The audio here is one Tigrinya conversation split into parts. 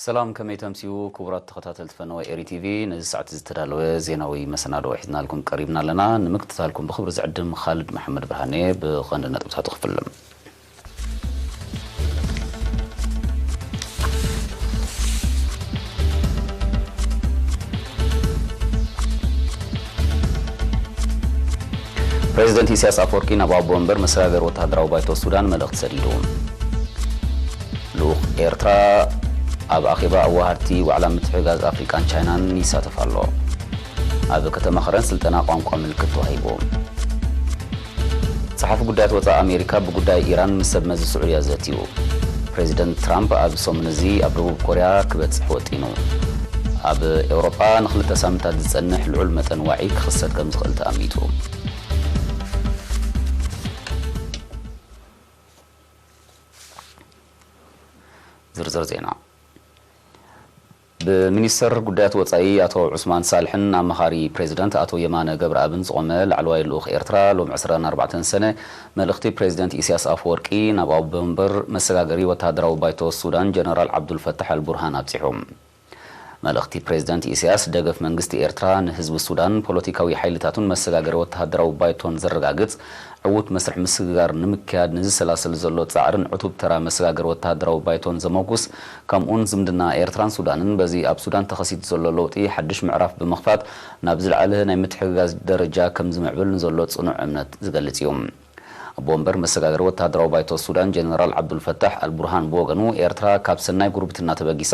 ሰላም፣ ከመይ ተምስዩ ክቡራት ተኸታተልቲ ፈነወ ኤሪ ቲቪ። ነዚ ሰዓት ዝተዳለወ ዜናዊ መሰናድኦ ሒዝናልኩም ቀሪብና ኣለና። ንምክትታልኩም ብኽብሪ ዝዕድም ኻልድ መሓመድ ብርሃኔ። ብቐንዲ ነጥብታቱ ክፍልም። ፕሬዚደንት ኢሳያስ ኣፈወርቂ ናብ ኣቦ ወንበር መሰጋገሪ ወተሃደራዊ ባይቶ ሱዳን መልእኽቲ ሰዲዱ። ልኡኽ ኤርትራ ኣብ ኣኼባ ኣዋሃድቲ ዋዕላ ምትሕግጋዝ ኣፍሪቃን ቻይናን ይሳተፍ ኣሎ። ኣብ ከተማ ኸረን ስልጠና ቋንቋ ምልክት ተዋሂቡ። ጸሓፊ ጉዳያት ወጻኢ ኣሜሪካ ብጉዳይ ኢራን ምስ ሰብ መዚ ስዑድያ ዘትዩ። ፕሬዚደንት ትራምፕ ኣብ ሰሙን እዚ ኣብ ደቡብ ኮርያ ክበጽሕ ወጢኑ። ኣብ ኤውሮጳ ንኽልተ ሳምንታት ዝጸንሕ ልዑል መጠን ዋዒ ክኽሰት ከም ዝኽእል ተኣሚቱ። ዝርዝር ዜና። ብሚኒስተር ጉዳያት ወጻኢ ኣቶ ዑስማን ሳልሕን ኣማኻሪ ፕሬዚደንት ኣቶ የማነ ገብረኣብን ዝቖመ ላዕለዋይ ልኡኽ ኤርትራ ሎም ዕስራን ኣርባዕተን ሰነ መልእኽቲ ፕሬዚደንት ኢሳያስ ኣፈወርቂ ናብ ኣቦ ወንበር መሰጋገሪ ወተሃደራዊ ባይቶ ሱዳን ጀነራል ዓብዱልፈታሕ ኣልቡርሃን ኣብጺሑ። መልእኽቲ ፕሬዚደንት ኢሳያስ ደገፍ መንግስቲ ኤርትራ ንህዝቢ ሱዳን ፖለቲካዊ ሓይልታቱን መሰጋገሪ ወተሃደራዊ ባይቶን ዘረጋግጽ ዕዉት መስርሕ ምስግጋር ንምክያድ ንዝሰላሰል ዘሎ ጻዕርን ዕቱብ ተራ መሰጋገሪ ወተሃደራዊ ባይቶን ዘመጉስ፣ ከምኡውን ዝምድና ኤርትራን ሱዳንን በዚ ኣብ ሱዳን ተኸሲቱ ዘሎ ለውጢ ሓድሽ ምዕራፍ ብምኽፋት ናብ ዝለዓለ ናይ ምትሕግጋዝ ደረጃ ከም ዝምዕብል ንዘሎ ጽኑዕ እምነት ዝገልጽ እዩ። ኣቦ ወንበር መሰጋገሪ ወተሃደራዊ ባይቶ ሱዳን ጀነራል ዓብዱልፈታሕ ኣልቡርሃን ብወገኑ፣ ኤርትራ ካብ ሰናይ ጉርብትና ተበጊሳ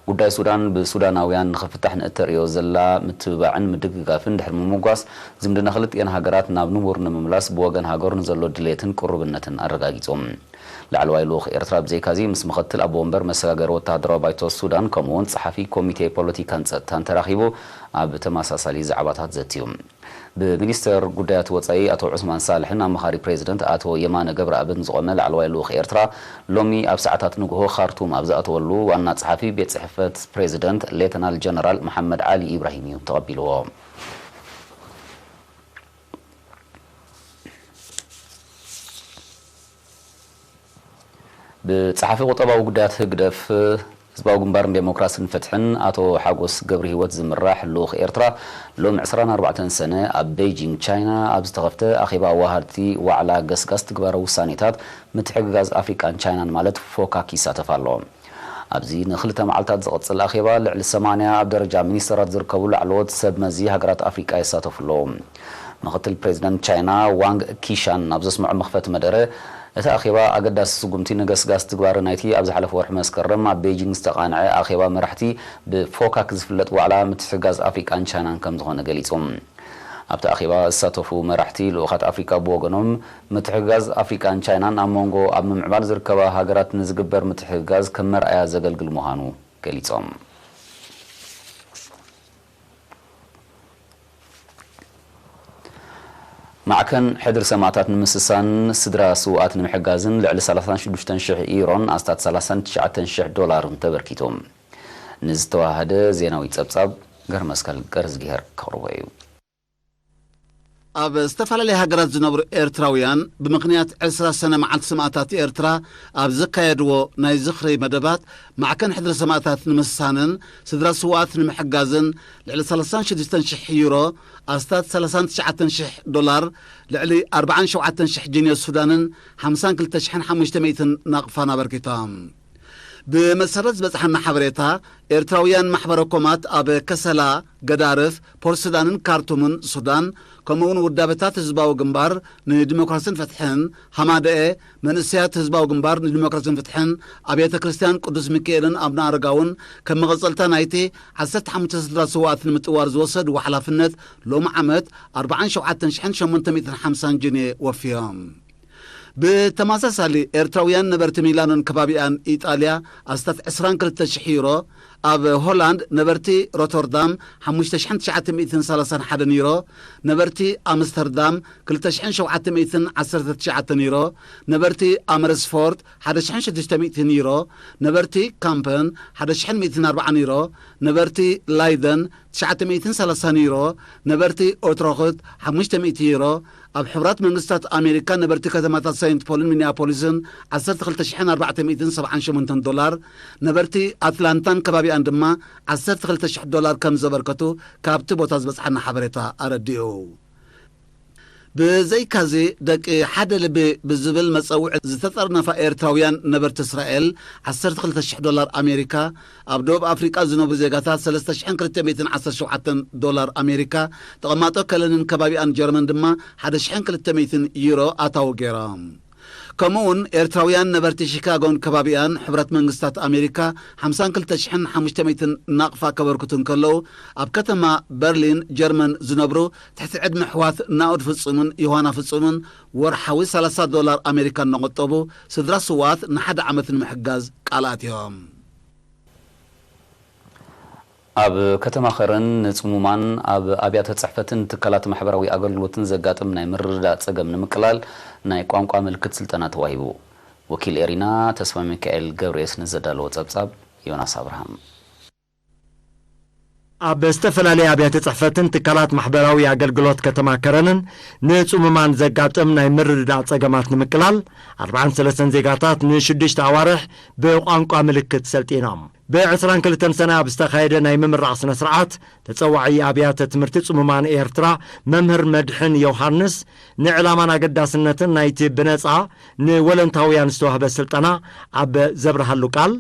ጉዳይ ሱዳን ብሱዳናውያን ንኽፍታሕ ንእተርእዮ ዘላ ምትብባዕን ምድግጋፍን ድሕሪ ምምጓስ፣ ዝምድና ክልቲኤን ሃገራት ናብ ንቡር ንምምላስ ብወገን ሃገሩ ንዘሎ ድሌትን ቅሩብነትን ኣረጋጊጹ። ላዕለዋይ ልኡኽ ኤርትራ ብዘይካዚ ምስ ምኽትል ኣቦ ወንበር መሰጋገሪ ወተሃደራዊ ባይቶ ሱዳን ከምኡውን ጸሓፊ ኮሚቴ ፖለቲካን ጸጥታን ተራኺቡ ኣብ ተመሳሳሊ ዛዕባታት ዘትዩ። ብሚኒስተር ጉዳያት ወጻኢ ኣቶ ዑስማን ሳልሕን ኣማኻሪ ፕሬዚደንት ኣቶ የማነ ገብረኣብን ዝቖመ ላዕለዋይ ልኡኽ ኤርትራ ሎሚ ኣብ ሰዓታት ንግሆ ካርቱም ኣብ ዝኣተወሉ ዋና ጸሓፊ ቤት ጽሕፈት ፕሬዚደንት ሌተናል ጀነራል መሓመድ ዓሊ ኢብራሂም እዩ ተቐቢልዎ። ብጸሓፊ ቁጠባዊ ጉዳያት ህግደፍ ህዝባዊ ግንባር ንዴሞክራስን ፍትሕን ኣቶ ሓጎስ ገብረሂወት ዝምራሕ ልኡኽ ኤርትራ ሎም ዕስራን ኣርባዕተን ሰነ ኣብ ቤይጂንግ ቻይና ኣብ ዝተኸፍተ ኣኼባ ኣዋሃድቲ ዋዕላ ገስጋስ ትግባራዊ ውሳኔታት ምትሕግጋዝ ኣፍሪቃን ቻይናን ማለት ፎካክ ይሳተፍ ኣሎ። ኣብዚ ንክልተ መዓልታት ዝቕጽል ኣኼባ ልዕሊ ሰማንያ ኣብ ደረጃ ሚኒስተራት ዝርከቡ ላዕለዎት ሰብ መዚ ሃገራት ኣፍሪቃ ይሳተፉ ኣለዉ። ምኽትል ፕሬዚደንት ቻይና ዋንግ ኪሻን ኣብ ዘስምዖ መኽፈቲ መደረ፣ እቲ ኣኼባ ኣገዳሲ ስጉምቲ ንገስጋስ ትግባረ ናይቲ ኣብ ዝሓለፈ ወርሒ መስከረም ኣብ ቤይጂንግ ዝተቓንዐ ኣኼባ መራሕቲ ብፎካክ ዝፍለጥ ዋዕላ ምትሕግጋዝ ኣፍሪቃን ቻይናን ከም ዝኾነ ገሊጹ። ኣብቲ ኣኼባ ዝሳተፉ መራሕቲ ልኡኻት ኣፍሪቃ ብወገኖም፣ ምትሕግጋዝ ኣፍሪቃን ቻይናን ኣብ መንጎ ኣብ ምምዕባል ዝርከባ ሃገራት ንዝግበር ምትሕግጋዝ ከም መርኣያ ዘገልግል ምዃኑ ገሊጾም። ማዕከን ሕድሪ ሰማእታት ንምስሳን ስድራ ስውኣት ንምሕጋዝን ልዕሊ ሰላሳን ሽዱሽተን ሽሕ ዩሮን ኣስታት ሰላሳን ትሽዓተን ሽሕ ዶላርን ተበርኪቱ። ንዝተዋሃደ ዜናዊ ጸብጻብ ገርመስቀል ገርዝጊሄር ከቕርቦ እዩ። ኣብ ዝተፈላለያ ሃገራት ዝነብሩ ኤርትራውያን ብምኽንያት ዕስራ ሰነ መዓልቲ ሰማእታት ኤርትራ ኣብ ዘካየድዎ ናይ ዝኽሪ መደባት፣ ማዕከን ሕድሪ ሰማእታት ንምስሳንን ስድራ ስውኣት ንምሕጋዝን ልዕሊ ሰላሳን ሽዱሽተን ሽሕ ዩሮ፣ ኣስታት ሰላሳን ትሽዓተን ሽሕ ዶላር፣ ልዕሊ ኣርባዓን ሸውዓተን ሽሕ ጅንዮ ሱዳንን ሓምሳን ክልተ ሽሕን ሓሙሽተ ሚእትን ናቕፋን ኣበርኪቶም። ብመሰረት ዝበጽሓና ሓበሬታ፣ ኤርትራውያን ማሕበረ ኮማት ኣብ ከሰላ፣ ገዳርፍ፣ ፖርት ሱዳንን ካርቱምን ሱዳን፣ ከምኡውን ውዳበታት ህዝባዊ ግንባር ንዲሞክራስን ፍትሕን፣ ሃማደኤ፣ መንእሰያት ህዝባዊ ግንባር ንዲሞክራስን ፍትሕን፣ ኣብያተ ክርስትያን ቅዱስ ሚካኤልን ኣብነ ኣረጋውን ከም መቐጸልታ ናይቲ ዓሰርተ ሓሙሽተ ስድራ ስውኣት ንምጥዋር ዝወሰድዎ ሓላፍነት ሎሚ ዓመት ኣርባዓን ሸውዓተን ሽሕን ሸሞንተ ሚእትን ሓምሳን ጅንየ ወፍዮም። ብተመሳሳሊ፣ ኤርትራውያን ነበርቲ ሚላኖን ከባቢኣን ኢጣልያ ኣስታት ዕስራን ክልተ ሽሕ ዩሮ፣ ኣብ ሆላንድ ነበርቲ ሮተርዳም ሓሙሽተ ሽሕን ትሽዓተ ሚእትን ሰላሳን ሓደ ዩሮ፣ ነበርቲ ኣምስተርዳም ክልተ ሽሕን ሸውዓተ ሚእትን ዓሰርተ ትሽዓተ ዩሮ፣ ነበርቲ ኣመርስፎርት ሓደ ሽሕን ሽዱሽተ ሚእትን ዩሮ፣ ነበርቲ ካምፐን ሓደ ሽሕን ሚእትን ኣርባዓን ዩሮ፣ ነበርቲ ላይደን ትሽዓተ ሚእትን ሰላሳን ዩሮ፣ ነበርቲ ኦትሮኽት ሓሙሽተ ሚእቲ ዩሮ፣ ኣብ ሕቡራት መንግስታት ኣሜሪካ ነበርቲ ከተማታት ሳይንት ፖልን ሚኒያፖሊስን ዓሰርተ ክልተ ሽሕን ኣርባዕተ ሚእትን ሰብዓን ሸሞንተን ዶላር፣ ነበርቲ ኣትላንታን ከባቢኣን ድማ ዓሰርተ ክልተ ሽሕ ዶላር ከም ዘበርከቱ ካብቲ ቦታ ዝበጽሓና ሓበሬታ ኣረዲኡ። ብዘይካዚ፣ ደቂ ሓደ ልቢ ብዝብል መጸውዒ ዝተጠርነፋ ኤርትራውያን ነበርቲ እስራኤል ዓሰርተ ክልተ ሽሕ ዶላር ኣሜሪካ፣ ኣብ ደቡብ ኣፍሪቃ ዝነብሩ ዜጋታት ሰለስተ ሽሕን ክልተ ሚእትን ዓሰርተ ሸውዓተን ዶላር ኣሜሪካ፣ ተቐማጦ ከለንን ከባቢኣን ጀርመን ድማ ሓደ ሽሕን ክልተ ሚእትን ዩሮ ኣታዊ ገይሮም። ከምኡ እውን ኤርትራውያን ነበርቲ ሺካጎን ከባቢኣን፣ ሕብረት መንግስታት ኣሜሪካ ሓምሳን ክልተ ሽሕን ሓሙሽተ ሚእትን ናቕፋ ከበርክቱ እንከለዉ፣ ኣብ ከተማ በርሊን ጀርመን ዝነብሩ ትሕቲ ዕድመ ኣሕዋት ናኡድ ፍጹምን ዮሃና ፍጹምን ወርሓዊ ሰላሳ ዶላር ኣሜሪካ እናቖጠቡ፣ ስድራ ስውኣት ንሓደ ዓመት ንምሕጋዝ ቃል ኣትዮም። ኣብ ከተማ ከረን ንጽሙማን ኣብ ኣብያተ ጽሕፈትን ትካላት ማሕበራዊ ኣገልግሎትን ዘጋጥም ናይ ምርድዳእ ጸገም ንምቅላል ናይ ቋንቋ ምልክት ስልጠና ተዋሂቡ። ወኪል ኤሪና ተስፋ ሚካኤል ገብርኤስ ንዘዳለዎ ጸብጻብ ዮናስ ኣብርሃም። ኣብ ዝተፈላለያ ኣብያተ ጽሕፈትን ትካላት ማሕበራዊ ኣገልግሎት ከተማ ከረንን ንጽሙማን ዘጋጥም ናይ ምርድዳእ ጸገማት ንምቅላል ኣርብዓን ሰለስተን ዜጋታት ንሽዱሽተ ኣዋርሕ ብቋንቋ ምልክት ሰልጢኖም። ብ ዕስራን ክልተን ሰነ ኣብ ዝተኻየደ ናይ ምምራቕ ስነ ስርዓት፣ ተጸዋዒ ኣብያተ ትምህርቲ ጽሙማን ኤርትራ መምህር መድሕን ዮሃንስ፣ ንዕላማን ኣገዳስነትን ናይቲ ብነጻ ንወለንታውያን ዝተዋህበ ስልጠና ኣብ ዘብርሃሉ ቃል፣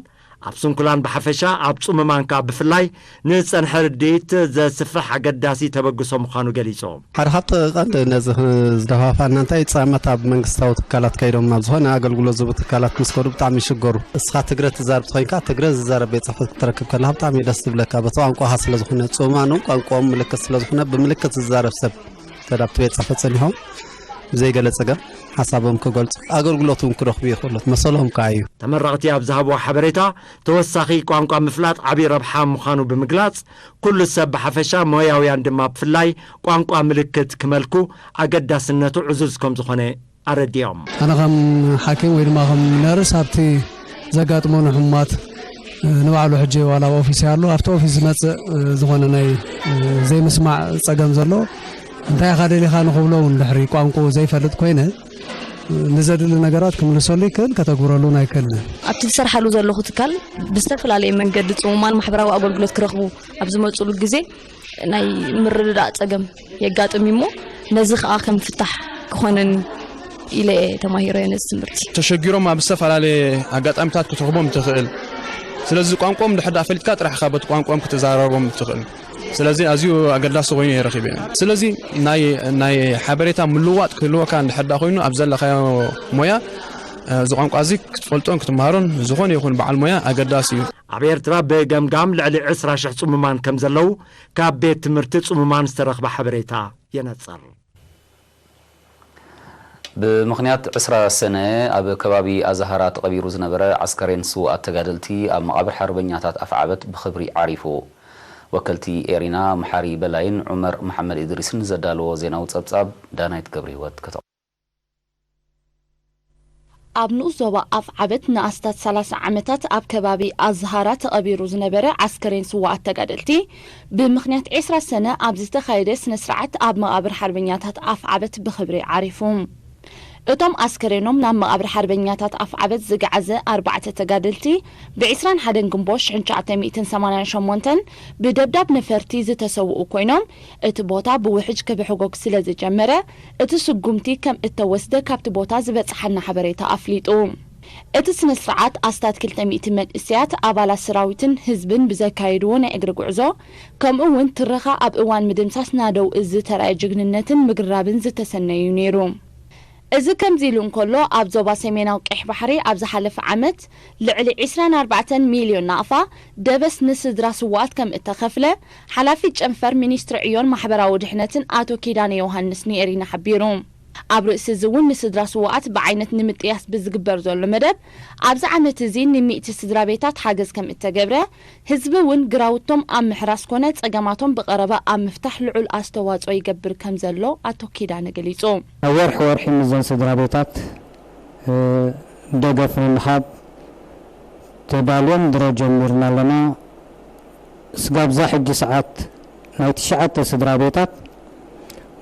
ኣብ ስንኩላን ብሓፈሻ ኣብ ጽሙማን ከኣ ብፍላይ ንዝጸንሐ ርድኢት ዘስፍሕ ኣገዳሲ ተበግሶ ምዃኑ ገሊጹ። ሓደ ካብቲ ቀንዲ ነዚ ዝደፋፋና እንታይ ጻማት ኣብ መንግስታዊ ትካላት ከይዶም ኣብ ዝኾነ ኣገልግሎት ዝህቡ ትካላት ምስ ከዱ ብጣዕሚ ይሽገሩ። እስኻ ትግረ ትዛረብ ተኾይንካ ትግረ ዝዛረብ ቤት ጽሕፈት ክትረክብ ከለኻ ብጣዕሚ እዩ ደስ ዝብለካ። በቲ ቋንቋኻ ስለ ዝኾነ ጽሙማን እውን ቋንቋኦም ምልክት ስለ ዝኾነ ብምልክት ዝዛረብ ሰብ ተዳብቲ ቤት ጽሕፈት ጸኒሖም ብዘይገለ ጸገም ሓሳቦም ክገልጹ ኣገልግሎት እውን ክረኽቡ ይኽእሉ መሰሎም ከኣ እዩ። ተመረቕቲ ኣብ ዝሃብዎ ሓበሬታ፣ ተወሳኺ ቋንቋ ምፍላጥ ዓብዪ ረብሓ ምዃኑ ብምግላጽ፣ ኩሉ ሰብ ብሓፈሻ ሞያውያን ድማ ብፍላይ ቋንቋ ምልክት ክመልኩ ኣገዳስነቱ ዕዙዝ ከም ዝኾነ ኣረዲኦም። ኣነ ከም ሓኪም ወይ ድማ ከም ነርስ ኣብቲ ዘጋጥመኑ ሕሙማት፣ እ፣ ንባዕሉ ሕጂ ዋላ ኣብ ኦፊስ ኣሎ፣ ኣብቲ ኦፊስ ዝመጽእ፣ እ፣ ዝኾነ ናይ፣ እ፣ ዘይምስማዕ ጸገም ዘሎ እንታይ ኢኻ ደሊኻ ንኽብሎ እውን ድሕሪ ቋንቋኡ ዘይፈልጥ ኮይነ፣ እ፣ ንዘድሊ ነገራት ክምልሰሉ ይክእል፣ ከተግብረሉ እውን ኣይክእልን። ኣብቲ ዝሰርሓሉ ዘለኹ ትካል ብዝተፈላለየ መንገዲ ጽሙማን ማሕበራዊ ኣገልግሎት ክረኽቡ ኣብ ዝመጹሉ ግዜ ናይ ምርድዳእ ጸገም የጋጥም እዩ እሞ ነዚ ከኣ ከም ፍታሕ ክኾነኒ ኢለ እየ ተማሂረዮ ነዚ ትምህርቲ። ተሸጊሮም ኣብ ዝተፈላለየ ኣጋጣሚታት ክትረኽቦም ትኽእል። ስለዚ ቋንቋኦም እንድሕር ደኣ ፈሊጥካ ጥራሕ ኢኻ በቲ ቋንቋኦም ክትዛረቦም ትኽእል። ስለዚ ኣዝዩ ኣገዳሲ ኮይኑ እየ ረኺበዮ። ስለዚ ናይ፣ ናይ ሓበሬታ ምልውዋጥ ክህልወካ እንድሕር ደኣ ኮይኑ ኣብ ዘለኻዮ ሞያ፣ እ፣ እዚ ቋንቋ እዚ ክትፈልጦን ክትመሃሮን ዝኾነ ይኹን በዓል ሞያ ኣገዳሲ እዩ። ኣብ ኤርትራ ብገምጋም ልዕሊ ዕስራ ሽሕ ጽሙማን ከም ዘለዉ ካብ ቤት ትምህርቲ ጽሙማን ዝተረኽበ ሓበሬታ የነጽር። ብምኽንያት ዕስራ ሰነ ኣብ ከባቢ ኣዛሃራ ተቐቢሩ ዝነበረ ዓስከሬን ስዉኣት ተጋደልቲ ኣብ መቓብር ሓርበኛታት ኣፍዓበት ብኽብሪ ዓሪፉ። ወከልቲ ኤሪና መሓሪ በላይን ዑመር መሓመድ ኢድሪስን ዘዳለዎ ዜናዊ ጸብጻብ ዳናይት ገብረህይወት ከተቕርቦ። ኣብ ንኡስ ዞባ ኣፍዓበት ንኣስታት ሰላሳ ዓመታት ኣብ ከባቢ ኣዝሃራ ተቐቢሩ ዝነበረ ዓስከሬን ስዉኣት ተጋደልቲ፣ ብምኽንያት ዕስራ ሰነ ኣብ ዝተኻየደ ስነ ስርዓት ኣብ መቓብር ሓርበኛታት ኣፍዓበት ብኽብሪ ዓሪፉ። እቶም ኣስከሬኖም ናብ መቓብር ሓርበኛታት ኣፍዓበት ዝገዓዘ ኣርባዕተ ተጋደልቲ፣ ብ ዕስራን ሓደን ግንቦት ሽሕን ትሽዓተ ሚእትን ሰማንያን ሸሞንተን ብደብዳብ ነፈርቲ ዝተሰውኡ ኮይኖም፣ እቲ ቦታ ብውሕጅ ክብሕጎግ ስለ ዝጀመረ፣ እቲ ስጉምቲ ከም እተወስደ ካብቲ ቦታ ዝበጽሓና ሓበሬታ ኣፍሊጡ። እቲ ስነ ስርዓት ኣስታት ክልተ ሚእቲ መንእሰያት ኣባላት ሰራዊትን ህዝብን ብዘካየድዎ ናይ እግሪ ጉዕዞ፣ ከምኡ እውን ትረኻ ኣብ እዋን ምድምሳስ ናደው እዚ ተራእየ ጅግንነትን ምግራብን ዝተሰነዩ ነይሩ። እዚ ከምዚ ኢሉ እንከሎ፣ ኣብ ዞባ ሰሜናዊ ቀይሕ ባሕሪ ኣብ ዝሓለፈ ዓመት ልዕሊ ዕስራን ኣርባዕተን ሚልዮን ናቕፋ ደበስ ንስድራ ስዉኣት ከም እተኸፍለ፣ ሓላፊ ጨንፈር ሚኒስትሪ ዕዮን ማሕበራዊ ድሕነትን ኣቶ ኪዳነ ዮሃንስ ንኤሪና ሓቢሩ። ኣብ ርእሲ እዚ እውን ንስድራ ስውኣት ብዓይነት ንምጥያስ ብዝግበር ዘሎ መደብ ኣብዚ ዓመት እዚ ንሚእቲ ስድራ ቤታት ሓገዝ ከም እተገብረ፣ ህዝቢ እውን ግራውቶም ኣብ ምሕራስ ኮነ ጸገማቶም ብቐረባ ኣብ ምፍታሕ ልዑል ኣስተዋጽኦ ይገብር ከም ዘሎ ኣቶ ኪዳነ ገሊጹ። ኣብ ወርሒ ወርሒ ምስዘን ስድራ ቤታት ደገፍ ንምሃብ ተዳልዮም ድሮ ጀሚርና ኣለና። ስጋብ እዛ ሕጂ ሰዓት ናይ ትሽዓተ ስድራ ቤታት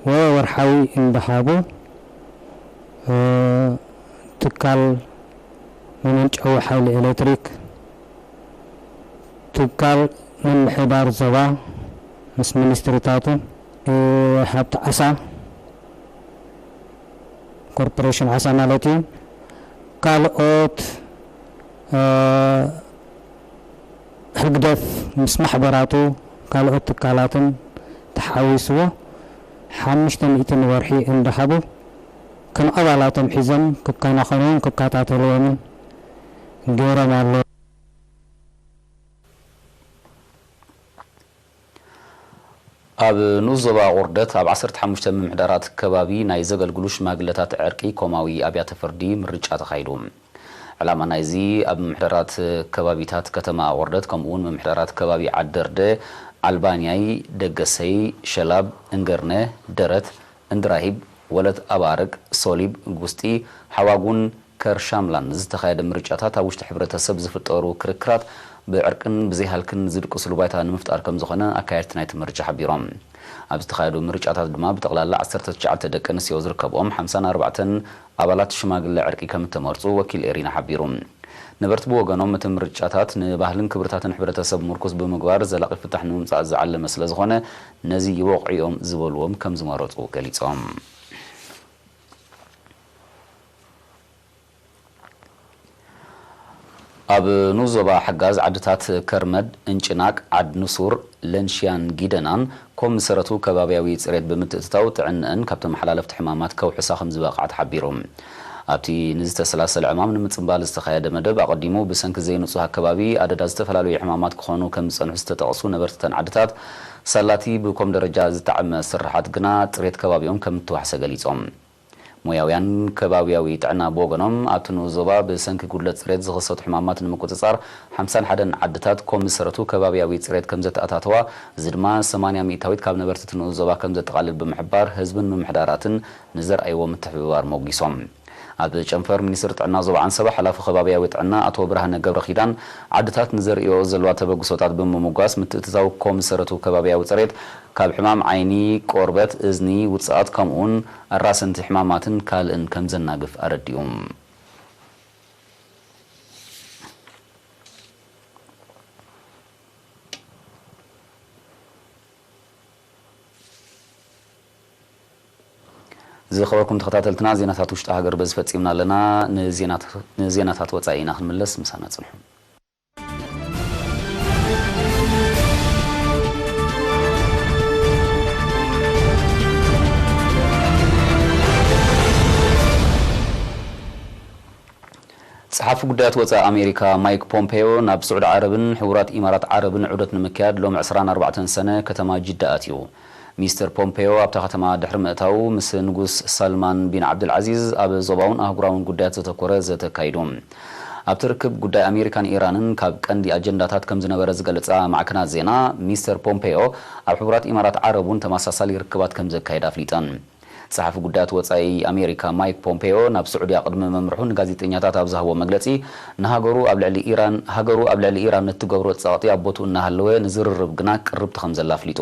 ወወርሓዊ እንዳሃቡ፣ ትካል መመንጨዊ ሓይሊ ኤሌክትሪክ፣ ትካል ምምሕዳር ዞባ ምስ ሚኒስትሪታቱ፣ ሃብቲ ዓሳ፣ ኮርፖሬሽን ዓሳ ማለት እዩ። ካልኦት ህግደፍ ምስ ማሕበራቱ ካልኦት ትካላትን ተሓዊስዎ ሓሙሽተ ሚእቲ ንወርሒ እንዳሃቡ ከም ኣባላቶም ሒዞም ክከናኸንዎም ክከታተልዎምን ገይሮም ኣለዉ። ኣብ ንኡስ ዞባ ቁርደት ኣብ ዓሰርተ ሓሙሽተ ምምሕዳራት ከባቢ ናይ ዘገልግሉ ሽማግለታት ዕርቂ ኮማዊ ኣብያተ ፍርዲ ምርጫ ተኻይዱ። ዕላማ ናይዚ ኣብ ምምሕዳራት ከባቢታት ከተማ ቁርደት ከምኡ እውን ምምሕዳራት ከባቢ ዓደርደ፣ ዓልባንያይ፣ ደገሰይ፣ ሸላብ፣ እንገርነ፣ ደረት፣ እንድራሂብ፣ ወለት ኣባርቅ፣ ሶሊብ፣ ጉስጢ፣ ሓዋጉን ከርሻምላን ዝተኻየደ ምርጫታት ኣብ ውሽጢ ሕብረተሰብ ዝፍጠሩ ክርክራት ብዕርቅን ብዘይሃልክን ዝድቅስሉ ባይታ ንምፍጣር ከም ዝኾነ ኣካየድቲ ናይቲ ምርጫ ሓቢሮም። ኣብ ዝተኻየዱ ምርጫታት ድማ ብጠቕላላ ዓሰርተ ትሽዓተ ደቂ ኣንስትዮ ዝርከብኦም ሓምሳን ኣርባዕተን ኣባላት ሽማግለ ዕርቂ ከም እተመርጹ ወኪል ኤሪና ሓቢሩ። ነበርቲ ብወገኖም እቲ ምርጫታት ንባህልን ክብርታትን ሕብረተሰብ ምርኩስ ብምግባር ዘላቒ ፍታሕ ንምምጻእ ዝዓለመ ስለ ዝኾነ ነዚ ይበቕዑ እዮም ዝበልዎም ከም ዝመረጹ ገሊጾም። ኣብ ንኡስ ዞባ ሓጋዝ ዓድታት ከርመድ፣ እንጭናቅ፣ ዓድ ንሱር፣ ለንሽያን ጊደናን ኮም ዝሰረቱ ከባብያዊ ጽሬት ብምትእትታው ጥዕንአን ካብ ተመሓላለፍቲ ሕማማት ከውሕሳ ከም ዝበቕዓ ተሓቢሩ። ኣብቲ ንዝተሰላሰለ ዕማም ንምጽንባል ዝተኻየደ መደብ ኣቐዲሙ ብሰንኪ ዘይንጹህ ኣከባቢ ኣደዳ ዝተፈላለዩ ሕማማት ክኾኑ ከም ዝጸንሑ ዝተጠቕሱ ነበርትተን ዓድታት ሳላቲ ብኮም ደረጃ ዝተዓመ ስርሓት ግና ጽሬት ከባቢኦም ከም እተዋሕሰ ገሊጾም። ሞያውያን ከባብያዊ ጥዕና ብወገኖም ኣብቲ ንኡስ ዞባ ብሰንኪ ጉድለት ጽሬት ዝኽሰቱ ሕማማት ንምቁጽጻር ሓምሳን ሓደን ዓድታት ኮም ዝሰረቱ ከባብያዊ ጽሬት ከም ዘተኣታተዋ፣ እዚ ድማ ሰማንያ ሚእታዊት ካብ ነበርቲ እቲ ንኡስ ዞባ ከም ዘጠቓልል ብምሕባር ህዝብን ምምሕዳራትን ንዘርኣይዎ ምትሕብባር ሞጒሶም። ኣብ ጨንፈር ሚኒስትር ጥዕና ዞባ ዓንሰባ ሓላፊ ከባብያዊ ጥዕና ኣቶ ብርሃነ ገብረ ኪዳን ዓድታት ንዘርእዮ ዘለዋ ተበግሶታት ብምምጓስ ምትእትታው ኮም ዝሰረቱ ከባብያዊ ጽሬት ካብ ሕማም ዓይኒ፣ ቆርበት፣ እዝኒ፣ ውጽኣት ከምኡውን ኣራሰንቲ ሕማማትን ካልእን ከም ዘናግፍ ኣረዲኡ። ዝኸበርኩም ተኸታተልትና ዜናታት ውሽጢ ሃገር በዚ ፈጺምና ኣለና። ንዜናት-፣ ንዜናታት ወጻኢ ኢና ክንምለስ፣ ምሳና ጽንሑ። ጸሓፊ ጉዳያት ወጻኢ ኣሜሪካ ማይክ ፖምፔዮ ናብ ስዑዲ ዓረብን ሕቡራት ኢማራት ዓረብን ዑደት ንምክያድ ሎም ዕስራን ኣርባዕተን ሰነ ከተማ ጅዳ ኣትዩ። ሚስተር ፖምፔዮ ኣብታ ከተማ ድሕሪ ምእታዉ ምስ ንጉስ ሳልማን ቢን ዓብዱልዓዚዝ ኣብ ዞባውን ኣህጉራውን ጉዳያት ዘተኮረ ዘተ ኣካይዱ። ኣብቲ ርክብ ጉዳይ ኣሜሪካን ኢራንን ካብ ቀንዲ ኣጀንዳታት ከም ዝነበረ ዝገልጻ ማዕከናት ዜና፣ ሚስተር ፖምፔዮ ኣብ ሕቡራት ኢማራት ዓረብ እውን ተመሳሳሊ ርክባት ከም ዘካየዳ ኣፍሊጠን። ጸሓፊ ጉዳያት ወጻኢ ኣሜሪካ ማይክ ፖምፔዮ ናብ ስዑድያ ቅድሚ ምምርሑ ንጋዜጠኛታት ኣብ ዝሃቦ መግለጺ፣ ንሃገሩ ኣብ ልዕሊ ኢራን፣ ሃገሩ ኣብ ልዕሊ ኢራን እትገብሮ ጸቕጢ ኣብ ቦትኡ እናሃለወ ንዝርርብ ግና ቅርብቲ ከም ዘላ ኣፍሊጡ።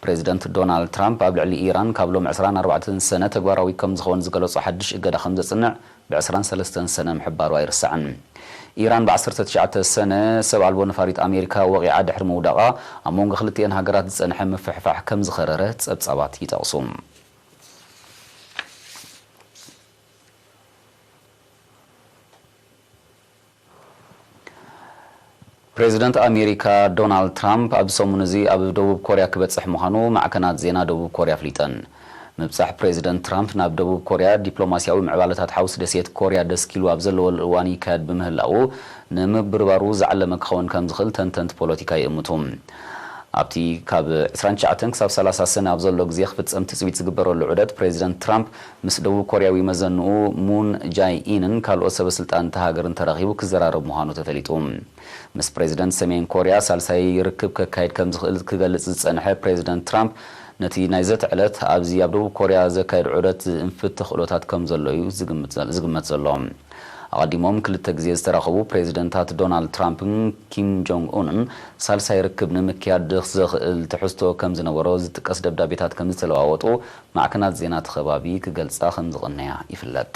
ፕሬዚደንት ዶናልድ ትራምፕ ኣብ ልዕሊ ኢራን ካብ ሎም ዕስራን ኣርባዕተን ሰነ ተግባራዊ ከም ዝኸውን ዝገለጾ ሓድሽ እገዳ ከም ዘጽንዕ ብ ዕስራን ሰለስተን ሰነ ምሕባሩ ኣይርሳዕን። ኢራን ብ ዓሰርተ ትሽዓተ ሰነ ሰብ ኣልቦ ነፋሪት ኣሜሪካ ወቒዓ ድሕሪ ምውዳቓ ኣብ መንጎ ክልቲኤን ሃገራት ዝጸንሐ ምፍሕፋሕ ከም ዝኸረረ ጸብጻባት ይጠቕሱ። ፕሬዚደንት ኣሜሪካ ዶናልድ ትራምፕ ኣብዚ ሰሙን እዚ ኣብ ደቡብ ኮርያ ክበጽሕ ምዃኑ ማዕከናት ዜና ደቡብ ኮርያ ኣፍሊጠን። ምብጻሕ ፕሬዚደንት ትራምፕ ናብ ደቡብ ኮርያ ዲፕሎማስያዊ ምዕባለታት ሓውሲ ደሴት ኮርያ ደስኪሉ ኣብ ዘለወሉ እዋን ይካየድ ብምህላዉ፣ ንምብርባሩ ዝዓለመ ክኸውን ከም ዝኽእል ተንተንቲ ፖለቲካ ይእምቱ። ኣብቲ ካብ ዕስራን ትሽዓተን ክሳብ ሰላሳ ሰነ ኣብ ዘሎ ግዜ ክፍጸም ትጽቢት ዝግበረሉ ዑደት፣ ፕሬዚደንት ትራምፕ ምስ ደቡብ ኮርያዊ መዘንኡ ሙን ጃይ ኢንን ካልኦት ሰበ ስልጣን እታ ሃገርን ተራኺቡ ክዘራረብ ምዃኑ ተፈሊጡ። ምስ ፕሬዚደንት ሰሜን ኮርያ ሳልሳይ ርክብ ከካይድ ከም ዝኽእል ክገልጽ ዝጸንሐ ፕሬዚደንት ትራምፕ፣ ነቲ ናይ ዘተ ዕለት ኣብዚ ኣብ ደቡብ ኮርያ ዘካየድ ዑደት ዝእንፍት ተኽእሎታት ከም ዘሎ እዩ ዝግምት ዘ-፣ ዝግመት ዘሎ። ኣቐዲሞም ክልተ ግዜ ዝተራኸቡ ፕሬዚደንታት ዶናልድ ትራምፕን ኪም ጆንግ ኡንን፣ ሳልሳይ ርክብ ንምክያድ ዘኽእል ትሕዝቶ ከም ዝነበሮ ዝጥቀስ ደብዳቤታት ከም ዝተለዋወጡ ማዕከናት ዜና እቲ ከባቢ ክገልጻ ከም ዝቐነያ ይፍለጥ።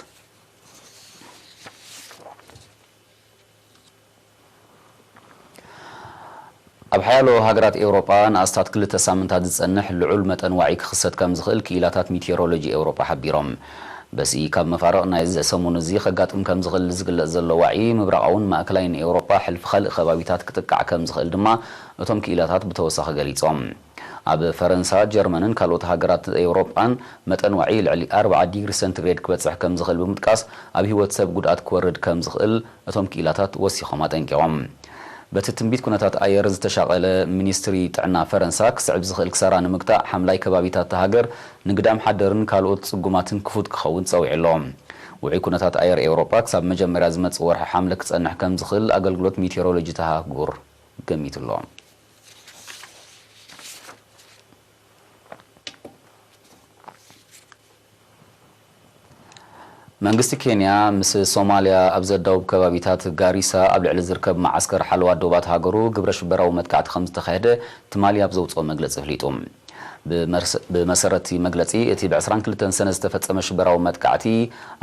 ኣብ ሓያሎ ሃገራት ኤውሮጳ ንኣስታት ክልተ ሳምንታት ዝጸንሕ ልዑል መጠን ዋዒ ክኽሰት ከም ዝኽእል ክኢላታት ሚቴዎሮሎጂ ኤውሮጳ ሓቢሮም። በዚ ካብ መፋርቕ ናይዚ ሰሙን እዚ ከጋጥም ከም ዝኽእል ዝግለጽ ዘሎ ዋዒ፣ ምብራቓውን ማእከላይን ኤውሮጳ ሕልፊ ካልእ ከባቢታት ክጥቃዕ ከም ዝኽእል ድማ እቶም ክኢላታት ብተወሳኺ ገሊጾም። ኣብ ፈረንሳ፣ ጀርመንን ካልኦት ሃገራት ኤውሮጳን መጠን ዋዒ ልዕሊ ኣርብዓ ዲግሪ ሰንቲግሬድ ክበጽሕ ከም ዝኽእል ብምጥቃስ፣ ኣብ ህይወት ሰብ ጉድኣት ክወርድ ከም ዝኽእል እቶም ክኢላታት ወሲኾም ኣጠንቂቖም። በቲ ትንቢት ኩነታት ኣየር ዝተሻቐለ ሚኒስትሪ ጥዕና ፈረንሳ፣ ክስዕብ ዝኽእል ክሳራ ንምግታእ፣ ሓምላይ ከባቢታት እታ ሃገር ንግዳም ሓደርን ካልኦት ጽጉማትን ክፉት ክኸውን ጸዊዑ ኣሎ። ውዑይ ኩነታት ኣየር ኤውሮጳ ክሳብ መጀመርያ ዝመጽእ ወርሒ ሓምለ ክጸንሕ ከም ዝኽእል ኣገልግሎት ሚቴዎሮሎጂ እታ ኣህጉር ገሚቱ ኣሎ። መንግስቲ ኬንያ ምስ ሶማልያ ኣብ ዘዳውብ ከባቢታት ጋሪሳ ኣብ ልዕሊ ዝርከብ መዓስከር ሓለዋ ዶባት ሃገሩ ግብረ ሽበራዊ መጥቃዕቲ ከም ዝተኻየደ ትማሊ ኣብ ዘውፅኦ መግለፂ ኣፍሊጡ። ብመርስ-፣ ብመሰረት እቲ መግለፂ፣ እቲ ብ ዕስራን ክልተን ሰነ ዝተፈፀመ ሽበራዊ መጥቃዕቲ